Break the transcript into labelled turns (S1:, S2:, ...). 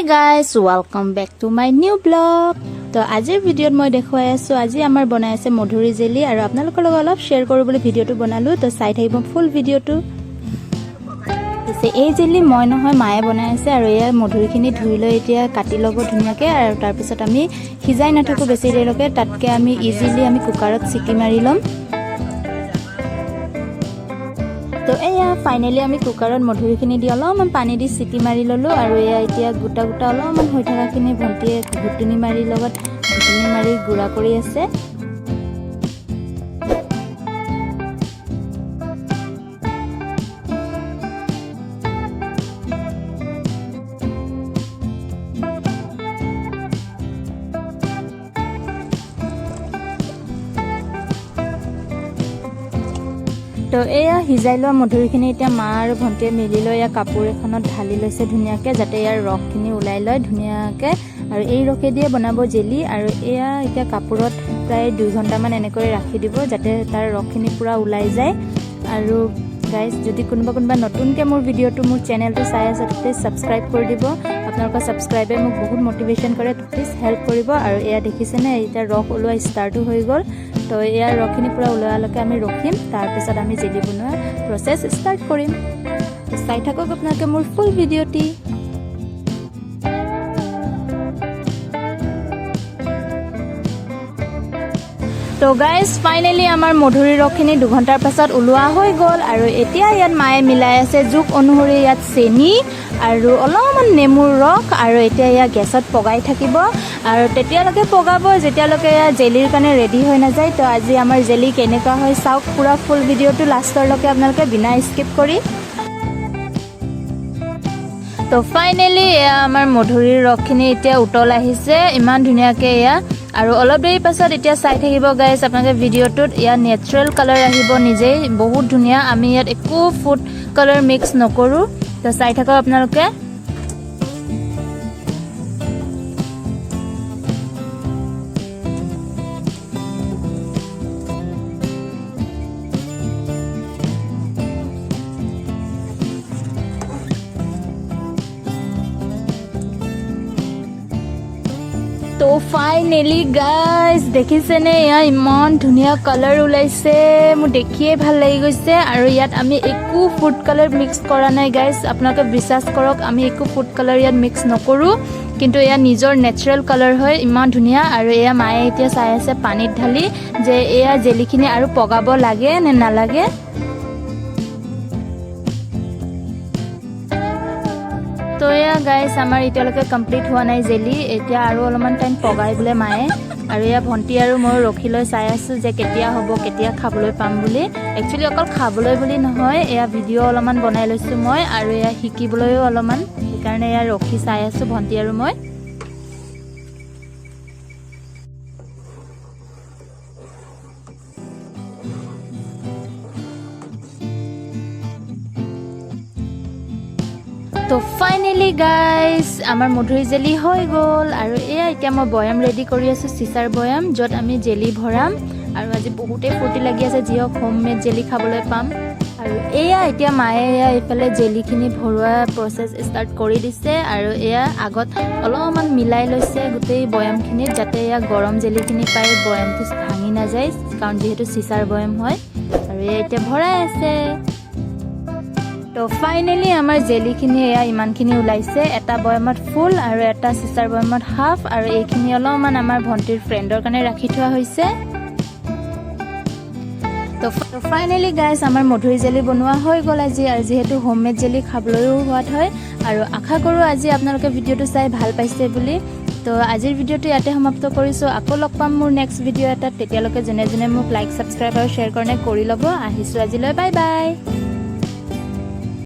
S1: Guys, welcome back to my new vlog. তো আজিৰ ভিডিঅ'ত মই দেখুৱাই আছোঁ, আজি আমাৰ বনাই আছে মধুৰি জেলি আৰু আপোনালোকৰ লগত অলপ শ্বেয়াৰ কৰোঁ বুলি ভিডিঅ'টো বনালোঁ। তো চাই থাকিব ফুল ভিডিঅ'টো। পিছে এই জেলি মই নহয়, মায়ে বনাই আছে। আৰু এয়া মধুৰিখিনি ধুই লৈ এতিয়া কাটি ল'ব ধুনীয়াকৈ। আৰু তাৰপিছত আমি সিজাই নাথাকোঁ বেছি দেৰিলৈকে, তাতকৈ আমি ইজিলি আমি কুকাৰত চিটি মাৰি ল'ম। তো এয়া ফাইনেলি আমি কুকাৰত মধুৰিখিনি দি অলপমান পানী দি চিটি মাৰি ল'লোঁ। আৰু এয়া এতিয়া গোটা গোটা অলপমান হৈ থকাখিনি ভণ্টিয়ে ঘুটনি মাৰি লগত ঘুটনি মাৰি গুড়া কৰি আছে। তো এয়া সিজাই লোৱা মধুৰিখিনি এতিয়া মা আৰু ভণ্টিয়ে মিলি লৈ এয়া কাপোৰ এখনত ঢালি লৈছে ধুনীয়াকৈ, যাতে ইয়াৰ ৰসখিনি ওলাই লয় ধুনীয়াকৈ। আৰু এই ৰসেদিয়ে বনাব জেলি। আৰু এয়া এতিয়া কাপোৰত প্ৰায় 2 ঘণ্টামান এনেকৈ ৰাখি দিব, যাতে তাৰ ৰসখিনি পূৰা ওলাই যায়। আৰু গাইজ, যদি কোনোবা কোনোবা নতুনকৈ মোৰ ভিডিঅ'টো, মোৰ চেনেলটো চাই আছে, প্লিজ ছাবস্ক্ৰাইব কৰি দিব। আপোনালোকৰ ছাবস্ক্ৰাইবে মোক বহুত মটিভেশ্যন কৰে, প্লিজ হেল্প কৰিব। আৰু এয়া দেখিছেনে, এতিয়া ৰস ওলোৱা ষ্টাৰ্টো হৈ গ'ল। তো ইয়াৰ ৰসখিনি পূৰা ওলোৱালৈকে আমি ৰখিম, তাৰপিছত আমি জেলি বনোৱা প্ৰচেছ ষ্টাৰ্ট কৰিম। চাই থাকক আপোনালোকে মোৰ ফুল ভিডিঅ'টি। তো গাইজ, ফাইনেলি আমাৰ মধুৰি ৰসখিনি 2 ঘণ্টাৰ পাছত ওলোৱা হৈ গ'ল। আৰু এতিয়া ইয়াত মায়ে মিলাই আছে জোখ অনুসৰি ইয়াত চেনি আৰু অলপমান নেমুৰ ৰস। আৰু এতিয়া ইয়াত গেছত পগাই থাকিব আৰু তেতিয়ালৈকে পগাব যেতিয়ালৈকে ইয়াত জেলিৰ কাৰণে ৰেডি হৈ নাযায়। তো আজি আমাৰ জেলি কেনেকুৱা হয় চাওক পূৰা ফুল ভিডিঅ'টো লাষ্টৰলৈকে আপোনালোকে বিনা স্কিপ কৰি। তো ফাইনেলি এয়া আমাৰ মধুৰিৰ ৰসখিনি এতিয়া উতল আহিছে ইমান ধুনীয়াকৈ এয়া। আৰু অলপ দেৰি পাছত এতিয়া চাই থাকিব গাইজ আপোনালোকে ভিডিঅ'টোত, ইয়াত নেচাৰেল কালাৰ আহিব নিজেই, বহুত ধুনীয়া। আমি ইয়াত একো ফুড কালাৰ মিক্স নকৰোঁ। তো চাই থাকক আপোনালোকে। তো ফাইনেলি গাইজ, দেখিছেনে, এয়া ইমান ধুনীয়া কালাৰ ওলাইছে, মোৰ দেখিয়ে ভাল লাগি গৈছে। আৰু ইয়াত আমি একো ফুড কালাৰ মিক্স কৰা নাই গাইজ, আপোনালোকে বিশ্বাস কৰক, আমি একো ফুড কালাৰ ইয়াত মিক্স নকৰোঁ। কিন্তু এয়া নিজৰ নেচাৰেল কালাৰ হয়, ইমান ধুনীয়া। আৰু এয়া মায়ে এতিয়া চাই আছে পানীত ঢালি যে এয়া জেলিখিনি আৰু পগাব লাগে নে নালাগে। তো এয়া গাইজ, আমাৰ এতিয়ালৈকে কমপ্লিট হোৱা নাই জেলি, এতিয়া আৰু অলপমান টাইম পগাই বোলে মায়ে। আৰু এয়া ভণ্টি আৰু মই ৰখি লৈ চাই আছোঁ যে কেতিয়া হ'ব, কেতিয়া খাবলৈ পাম বুলি। একচুৱেলি অকল খাবলৈ বুলি নহয়, এয়া ভিডিঅ' অলপমান বনাই লৈছোঁ মই আৰু এয়া শিকিবলৈও অলপমান, সেইকাৰণে এয়া ৰখি চাই আছোঁ ভণ্টি আৰু মই। তো ফাইনেলি গাইজ, আমাৰ মধুৰি জেলি হৈ গ'ল। আৰু এয়া এতিয়া মই বয়াম ৰেডি কৰি আছোঁ, চিচাৰ বয়াম, য'ত আমি জেলি ভৰাম। আৰু আজি বহুতেই ফূৰ্তি লাগি আছে, যি হওক হোম মেড জেলি খাবলৈ পাম। আৰু এয়া এতিয়া মায়ে এয়া এইফালে জেলিখিনি ভৰোৱা প্ৰচেছ ষ্টাৰ্ট কৰি দিছে। আৰু এয়া আগত অলপমান মিলাই লৈছে গোটেই বয়ামখিনিত, যাতে এয়া গৰম জেলিখিনি পাই বয়ামটো ভাঙি নাযায়, কাৰণ যিহেতু চিচাৰ বয়াম হয়। আৰু এয়া এতিয়া ভৰাই আছে। তো ফাইনেলি আমাৰ জেলিখিনি এয়া ইমানখিনি ওলাইছে, এটা বয়ামত ফুল আৰু এটা চিচাৰ বয়ামত হাফ। আৰু এইখিনি অলপমান আমাৰ ভণ্টিৰ ফ্ৰেণ্ডৰ কাৰণে ৰাখি থোৱা হৈছে। তো ফাইনেলি গাইজ, আমাৰ মধুৰি জেলি বনোৱা হৈ গ'ল আজি। আৰু যিহেতু হোমমেড জেলি, খাবলৈও সোৱাদ হয়। আৰু আশা কৰোঁ আজি আপোনালোকে ভিডিঅ'টো চাই ভাল পাইছে বুলি। তো আজিৰ ভিডিঅ'টো ইয়াতে সমাপ্ত কৰিছোঁ। আকৌ লগ পাম মোৰ নেক্সট ভিডিঅ' এটাত। তেতিয়ালৈকে যোনে যোনে মোক লাইক, ছাবস্ক্ৰাইব আৰু শ্বেয়াৰ কাৰণে কৰি ল'ব। আহিছোঁ আজিলৈ, বাই বাই।